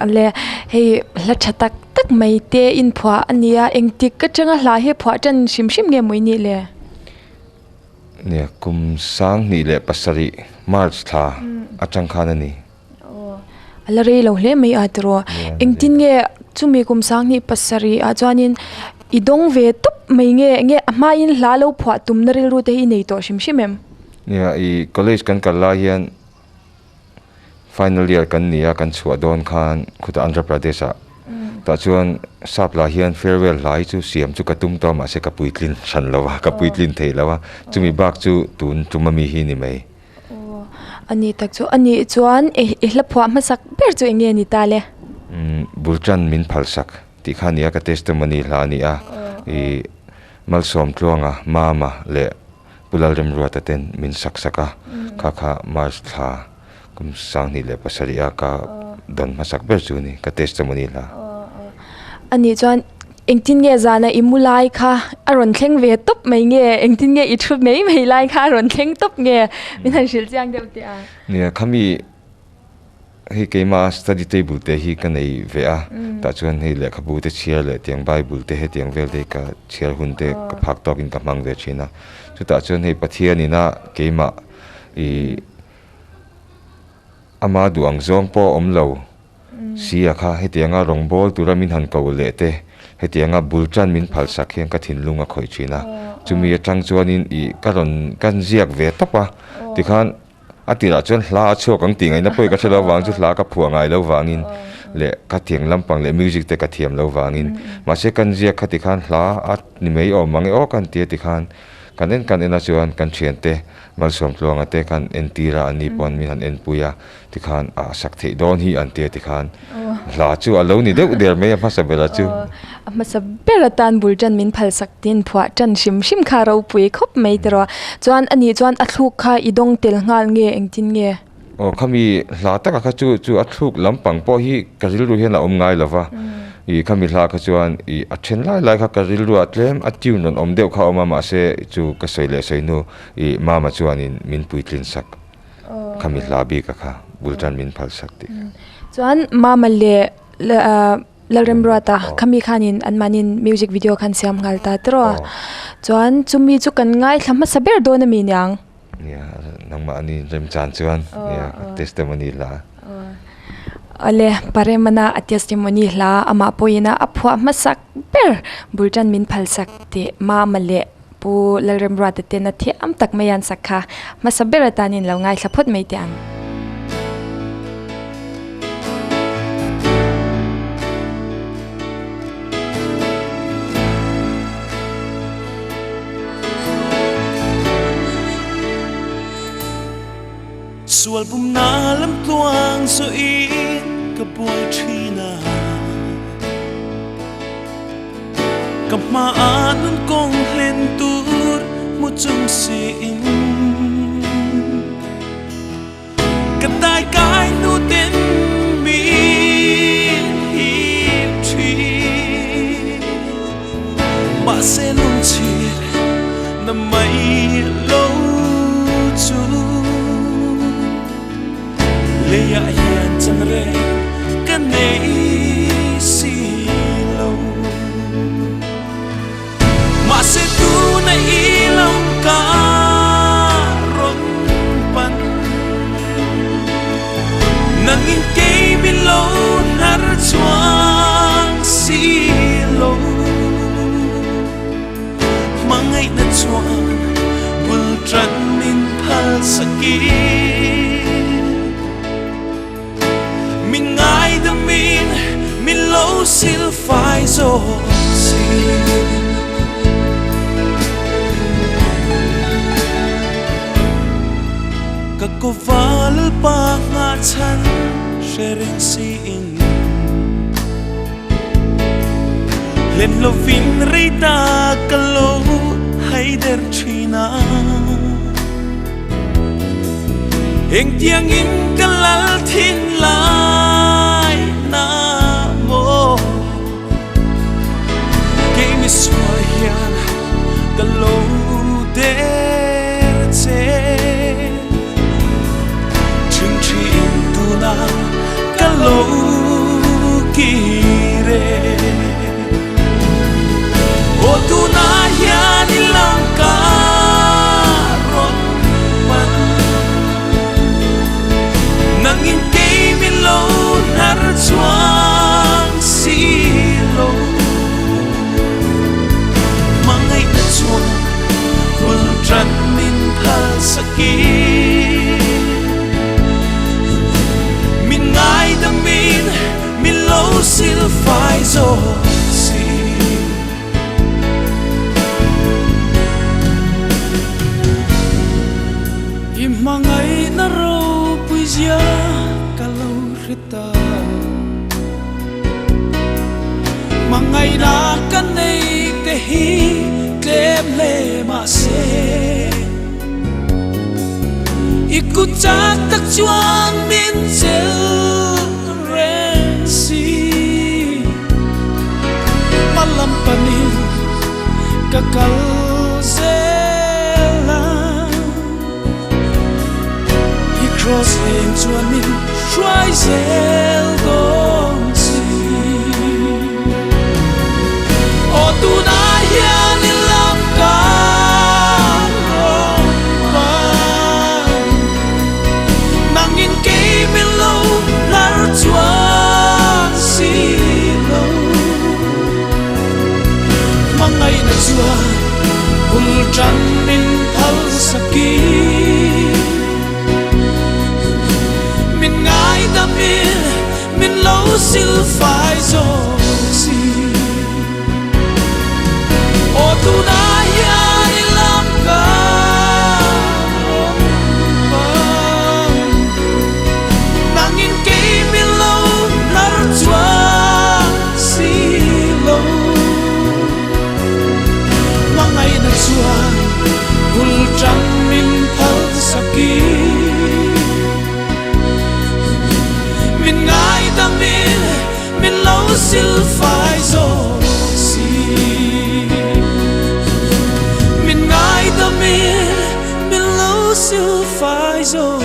Le hei hla tha tak tak mai te inphuah a ni a, engtik atanga hla hi phuah tan hrim hrim nge maw i nih le? Nia, kum 2007 March thla atang khan a ni. Aw, a la rei lo hle mai a tiraw. Engtin nge chumi kum 2007 ah chuanin i dawng ve tawp mai nge, enge a hmain hla lo phuah tumna rilru te hi i nei tawh hrim hrim em? Nia, i college kan kal lai hian Final year kan ni a, kan chhuah dawn khan khutah Andhra Pradesh ah tah chuan sap lah hian farewell hla hi chu siam chu ka tum tawh a mahse ka puitlin hran lo a, ka puitlin thei lo a, chumi bak chu tun tum ami hi ni mai. Aw, a ni tak chu, a nih chuan i hla phuah hmasak ber chu eng nge ni ta le? Umm, Bultan min phalsak tih kha a ni a, ka testimony hla a ni a, i Malsawmtluanga, Mama leh Pu Lalremruata ten min sak sak a, kha kha March thla kum 2007 a ka dawn hmasak ber chu ni, ka testimony hla. A nih chuan engtin nge zana i mu lai kha a rawn thleng ve tawp mai nge, engtin nge i thu mai mai lai kha a rawn thleng tawp nge min han hrilh chiang deuh teh a? Nia, khami Hei keimah study table te hi ka nei ve a, tah chuan hei lehkhabu te chhiar leh tiang bible te hetiang vel te hi ka chhiar hun te ka phak tawkin ka hmang ve thin a. Chutah chuan hei Pathianin a keimah ih ama duh ang zawng pawh a awm lo si a kha hetianga rawngbâwl tura min han ko leh te hetianga bul tan min phalsak hian ka thinlung a khawih thin a. Chumi atang chuanin ih ka rawn ka ziak ve tawp a tikhan. A tirah chuan hla a chhuak ang tih ngaihna pawh hi ka hre lo vang chu hla ka phuah ngai lo vangin leh ka thiang lampang leh music te ka thiam lo vangin mahse kan ziak kha tikhan hla a ni mai awm ang e aw kan tia tikhan kan en kan en a chuan kan thiante Malsawmtluanga te khan entir a an ni pawn min han enpui a tikhan a sak theih dawn hi an tia tikhan hla chu a lo ni deuh der mai a hmasa bera chu. A hmasa ber atan bul tan min phal sak tin phuah tan hrim hrim kha ropui khawp mai tiraw. Chuan a nih chuan a thluk kha i dawng tel nghal nge engtin nge? Aw khami hla takah kha chu chu a thluk lampang pawh hi ka rilru hian a awm ngai lo va. Ih khami hla kha chuan ih a then lai lai kha ka rilru ah tlem a tune rawn awm deuh kha a awm a mahse chu ka sawi leh sawi hnu ih mama chuanin min puitlin sak khami hla bik a kha bul tan min phal sak tih kha. Chuan mama leh Lalremruata khami khanin anmahniin music video khan siam nghal ta tiraw a, chuan chumi chu kan ngaithla hmasa ber dawn a mi niang. Nia nangmahni remchan chuan nia testimony hla. Awle Paremana a testimony hla amah pawhin a phuah hmasak ber bul tan min phalsak tih Mama leh Pu Lalremruata ten a thiam tak mai an sak kha hmasa ber atanin lo ngaithla phawt mai teh ang. Sual pumna lam tluang zawhin ka buai thin a. Ka hmaah nun kawng hlen tur hmu chung siin Ka tai kai hnu ten min hip thin Mahse lungchhir na mai lo chu Leiah hian chan reng ka nei si lo. Mahse tuna i lam ka rawn pan. Nangin kei min lo hnar chuang si lo. Hmangaihna chuan bul tan min phal sakin. Min ngaidamin min lo sil fai zawk si. Ka kawval pa nghahchhan hre reng siin. Hlen lovin rei ta ka lo haider thin a. Engtiangin ka lal thin lai na maw Kei misual hian ka lo der che. Ṭhingṭhi in tuna ka lo. zawk si. I hmangaihna ropui zia ka lo hre ta. Hmangaihna ka nei te hi tlem hle mah se. I kut chak tak chuan min chelh reng si. Hma lam panin ka kal zel a. I cross eng chuan min hruai zel dawn si. Aw tunah hian i lam ka rawn pan. Nangin kei min lo lar chuan si lo. Hmangaihna chuan bul tan min phal saki. Min ngaidamin min lo sil fai zawk si. Aw tunah hian i lam ka rawn pan. Nangin kei min lo hnar chuan si lo. Hmangaihna chuan bul tan min phal saki. Min ngaidamin min lo sil fai zawk si. Min ngaidamin min lo sil fai zawk.